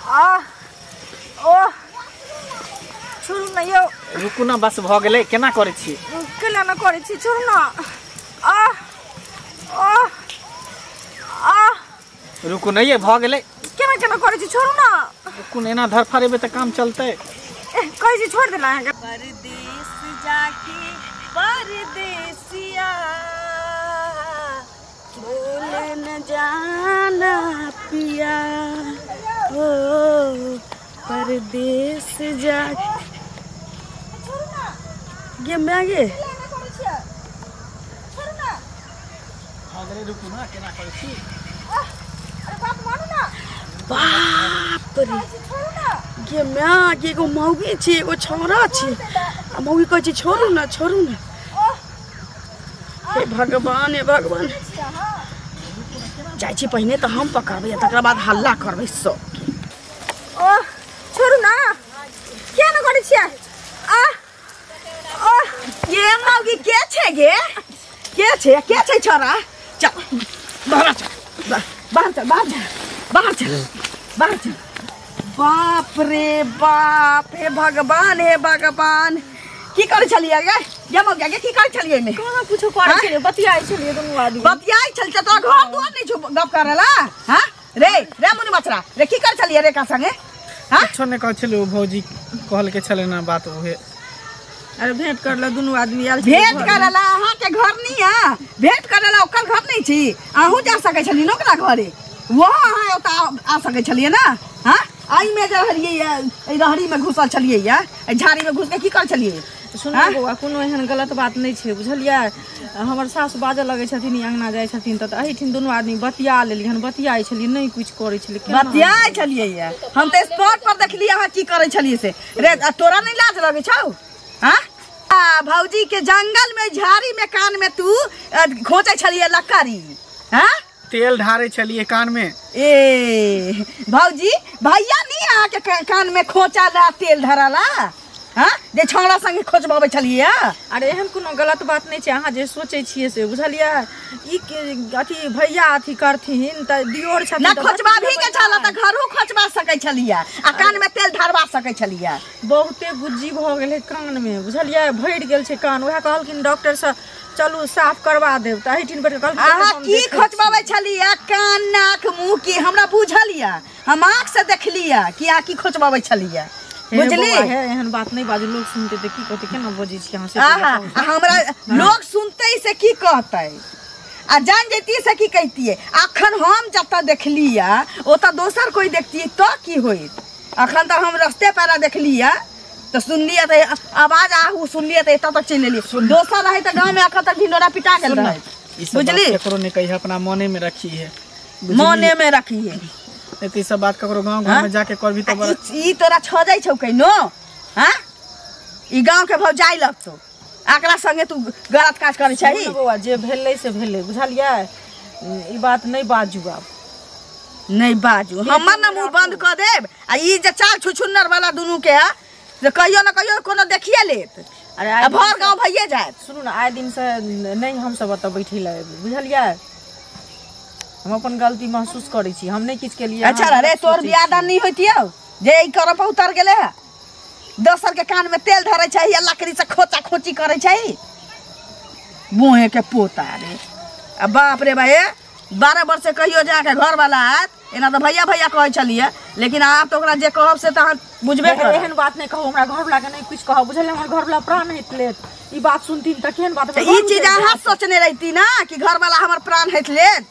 आ ओ छोड़ू ना यौ। रुकू ना, बस भऽ गेलै। केना करै छी? केना ना करै छी, छोड़ू ना। आ ओ आ रुकू ना, ये भऽ गेलै। केना केना करै छी, छोड़ू ना। रुकू ना, एना धरफड़ेबै तऽ काम चलतै। कहै छी छोड़ देला अहाँके। परदेस जाके परदेसिया भूल न जाना पिया, ओ परदेस जाके। गे मैं गे रुकू ना, केना करै छी? अरे बात मानू ना। बाप रे, गे मैं गे एगो मौगी छी, एगो छौड़ा छी, आ मौगी कहै छी छोड़ू ना छोड़ू ना। हे भगवान, हे भगवान। जाइ छी पहिने तऽ हम पकड़बै, तकरा बाद हल्ला करबै सबके। ओ छोड़ू ना, किया ना करै छियै? आ ओ ये मौगी के छै गे? के छै, के छै छोड़ा? चल बाहर चल, बाहर चल, बाहर चल, बाहर चल, बाहर चल। बाप रे बाप, हे भगवान, हे भगवान। की करै छलियै गे? ये मौगी गे की करै छलियै एहिमे? कहाँ कुछो करै छलियै, बतियाइ छलियै दुनू आदमी। बतियाइ छल त तोरा घर दुआर नहि छौ गप करला? हां रे रे मुनि मछरा रे, की करै छलियै रे का संगे? हां कुछो नहि कहै छलै, ओ भौजी कहलके छलै ना बात उहे। अरे भेंट करला दुनू आदमी आयल। भेंट करला अहाँ के घर नहीं है, भेंट करला ओकर घर नहीं छी। अहूँ जा सकै छलियै ओकरा घरे, वो अहाँ ओतऽ आ सकै छलियै ना। हां आई में जे रहलियै एहि रहरी में घुसल छलियै, एहि झाड़ी में घुस के की करै छलियै? सुनू बौआ, कोनो एहन गलत बात नहि छै, बुझलियै? हमर सासु बाजऽ लगै छथिन, अङ्गना जाइ छथिन तऽ एहिठिन दुनू आदमी बतिया लेलियै हन, बतियाइ छलियै, नहि किछु करै छलियै। बतियाइ छलियै? हम तऽ स्पॉट पर देखलियै अहाँ की करै छलियै से। रे तोरा नहि लाज लगै छौ? हाँ भौजी के जंगल में झाड़ी में कान में तू खोचै छलियै लकड़ी? हाँ तेल ढारै छलियै कान में। ए भौजी भैया नहीं अहाँ के कान में खोचा ला तेल धराला? हाँ जे छौड़ा संगे खोजबाबै छलियै? अरे एहन कोनो गलत बात नहि छै, अहाँ जे सोचै छियै से, बुझलियै? ई अथी भैया अथी करथिन तऽ दियोर छथिन ना, खोजबाबी के छल तऽ घरो खोजबा सकै छलियै आ कान में तेल ढारबा सकै छलियै। बहुते गुज्जी भऽ गेलै कान में, बुझलियै? भरि गेल छै कान। उएह कहलखिन डॉक्टर से चलू साफ करवा देब, तऽ एहिठिन बैठ कऽ कहलखिन अहाँ की खोजबाबै छलियै कान नाक मुँह? की हमरा बुझल यऽ, हम आँख से देखलियै कि अहाँ की खोजबाबै छलियै, बुझली? एहन बात नहि बाजू, लोग सुनते तऽ की कहतै? केना बजै छी अहाँ से? हमरा लोग सुनते से की कहतै आ जान जैतियै से की कहितियै? अखन हम जतऽ देखलियै ओतऽ दोसर कोइ देखतियै तऽ की होइत? अखन तऽ हम रस्ते पैरा देखलियै तऽ सुनलियै तऽ आवाज आहू सुनलियै तऽ एतऽ तक चलि एलियै। दोसर रहै तऽ गाँवमे अखन तक ढिंडोरा पिटा गेल रहै, बुझली? ककरो नहि कहियै, अपना मने में रखी है, मने में रखी है। ई सब बात ककरो गाँव घर में जाके करबी तऽ बड़ा ई तोरा छजै छौ कहिनो? हाँ ई गाँव के भौजाइ लगतौ, एकरा संगे तू गलत काज करै छही? बौआ जे भेलै से भेलै, बुझलियै? ई बात नहि बाजू, आब नहि बाजू। हमर ने मुँह बंद कऽ देब। आ ई जे चाल छुछुन्नर वाला दुनू के है से कहियो न कहियो कोनो देखिए लेत। अरे भर गाँव भइए जायत। सुनू ने, आइ दिन से नहि हमसब एतऽ बैठे लए एबै, बुझलियै? हम अपन गलती महसूस करै छी, हम नहि किछु केलियै। अच्छा रे तोर बियाह दान नहि होइतियौ जे ई करऽ पर उतर गेलै है? दोसर के कान में तेल धरै छै या लकड़ी से खोचा खोची करै छै मुँहे के पोता रे। आ बाप रे भाई, 12 वर्ष कहियो जाके घर वाला आयत एना तऽ भैया भैया कहै छलियै, लेकिन आब तऽ ओकरा जे कहब से तऽ अहाँ बुझबे करब। एहन बात नहि कहू, हमरा घरवला के नहि किछु कहब, बुझलियै? हमर घरवला प्राण हटि लेत ई बात सुनथिन तऽ केहन बात? ई चीज अहाँ सोचने रहिती ना कि घरवाला हमर प्राण हटि लेत?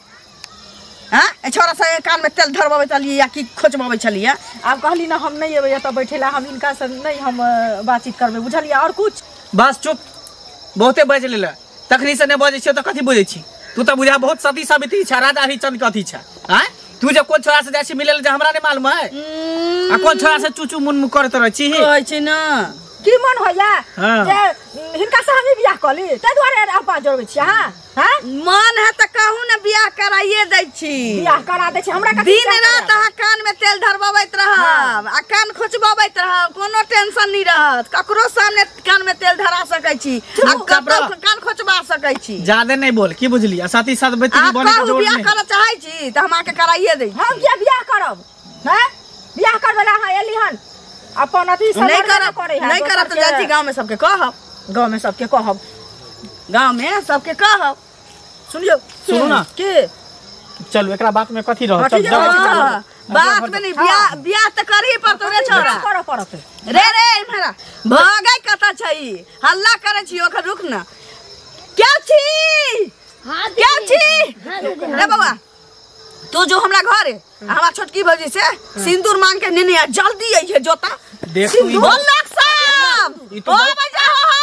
हाँ छोरा से कान में तेल धरबाबै छलियै या की खोजबाबै छलियै? आब कहली ना हम नहि एबै एतऽ बैठे ला, हम हिनका से नहि हम बातचीत करबै, बुझलियै? आओर कुछ बस चुप, बहुते बाजि लेलऽ। तखनी से नहि बजै छियै तऽ कथी बुझै छी तू? तऽ बुझा बहुत सती सावित्री छै, राजा हरिचंद्र कथी छै? आँय तू जे कोन छोरा से जाइ छी मिले जे हमरा नहि मालूम है? आ कोन छोरा से चूचू मुन करैत रहै छी? कहै छी ना की मन होइया जे हिनका से हम बियाह कऽ ली, ताहि दुआरे अपा जोड़बै छी अहाँ? हाँ मन है तऽ कहू ने बियाह कराइए दै छी। बियाह करा दै छी हमरा? दिन रात अहाँ कान में तेल धरबबैत रहब आ कान खोचबबैत रहब, कोनो टेंशन नहीं रहत। ककरो सामने कान में तेल धरा सकै छी आ ककरो कान खोचबा सकै छी। ज्यादा नहीं बोल, की बुझली? आ साथ ही साथ बेटी बने के जोड़ बियाह करऽ चाहै छी तऽ हम अहाँके कराइए दै छी। हम किया बियाह करब? हैं बियाह करबै? अपन अथी नहीं करब, नहीं करब तो जाइ छी गांव में सबके कहब, गांव में सबके कहब, गांव में सबके कहब। सुनियो, सुनू ना के चलू एकरा बात में कथी रह, चल बात में नहीं, बियाह बियाह त करही पड़तो रे छोरा, करऽ पड़त रे रे इमहरा भगै कत छै, हल्ला करै छी ओकर, रुक ना। क्या छी, क्या छी रे बाबा, तू जो हमरा घरे हमरा छोटकी भौजी से सिंदूर मांग के नेने आ, जल्दी आइहे जोता देख सिंदूर लाख साहब ओ बजा हो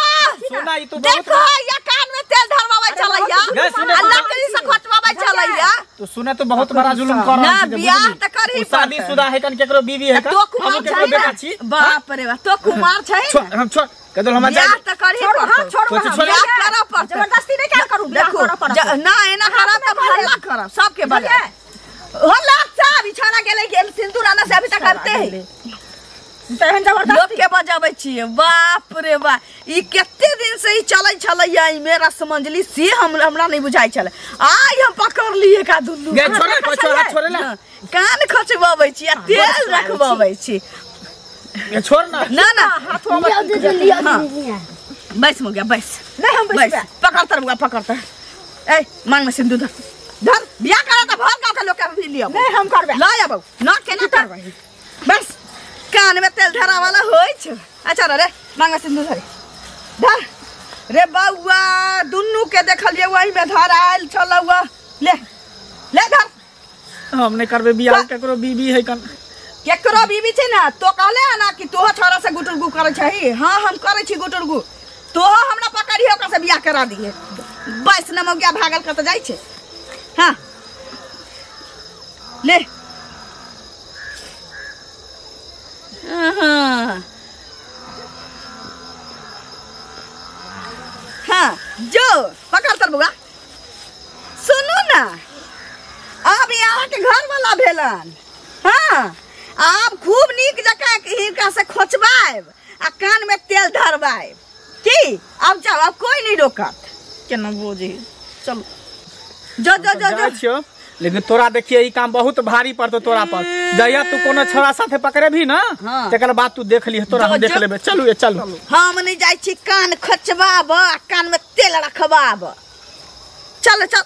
सुना, ई तो बहुत देखो या कान में तेल धरवावे चलैया आ लकड़ी से खचवावे चलैया। तो सुना तो बहुत बड़ा जुल्म कर ना, बियाह त करही शादी शुदा है कन केकरो बीवी है तो कुमार केकरो बेटा छी, बाप रे बाप तो कुमार छै, छोड़ हम छोड़ कदल हम बियाह त करही पड़तो, छोड़ बियाह करऽ पड़तो, जबरदस्ती नहीं क्या करू, बियाह करऽ पड़तो ना एना करब त हल्ला करब सबके बजा हो लाख साहब बिछाना गेलै गेल सिंदूर आना से अभी तक आते है तहन जबरदस्ती लोग के बजाबै छियै। बाप रे बाप ई कते दिन से ई चलै छलैया, ई मेरा समझली से हम हमरा नहीं बुझाइ छलै, आइ हम पकड़ लिए का दुनू गे छोड़े छोड़ छोड़े ला कान खचबाबै छी आ तेल रखबाबै छी, ये छोड़ ना ना ना हाथ में बैस मुगिया बैस, नहीं हम बैस पकड़ तर मुगा पकड़ तर, ए मांग में सिंदूर धर धर, बियाह करा त भर गांव के लोग के भी लिया, नहीं हम करबे ला आबौ ना केना करबै, बस कान में तेल धरा वाला होय छ। अच्छा रे मांग में सिंदूर धरे धर रे बौआ, दुन्नू के देखलियै वही में धर आयल छलौआ, ले ले धर। हम नहीं करबे बियाह केकरो बीवी है कन, केकरो बीवी छै ना, तो कहले ना कि तोह छोरा से गुटुरगु करै छही, हां हम करै छी गुटुरगु, तोह हमरा पकड़ियो ओकरा से बियाह करा दिहे, बस न मौगिया भागल कत जाइ छै। हाँ ले हाँ जो पकड़ तर बउआ। सुनू ना अब यहाँ के घर वाला भेलन, हाँ आब खूब नीक जकाँ हिनका से खोचबायब आ कान में तेल धरबायब की, अब जाओ अब कोई नहीं रोकत। केना बोझे चलो जो जो जो जो, लेकिन तोरा देखिए ई काम बहुत भारी पड़तो तोरा पर, जहिया तू कोनो छोरा साथे पकड़े भी ना तकर बाद तू देख लिह, तोरा हम देख लेबे। चलू ये चलू, हम नहीं जाइ छी कान खचबाब आ कान में तेल रखबाब, चल चल।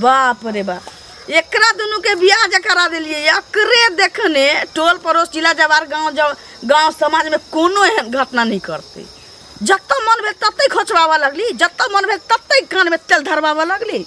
बाप रे बाप एकरा दुनू के बियाह जे करा देलियै, एकरे देखने टोल पड़ोस जिला जवार गांव गांव समाज में कोनो एहन घटना नहीं करते। जतऽ मन भेल ततै खचबाबऽ लगली, जतऽ मन भेल ततै कान में तेल धरबाबऽ लगली।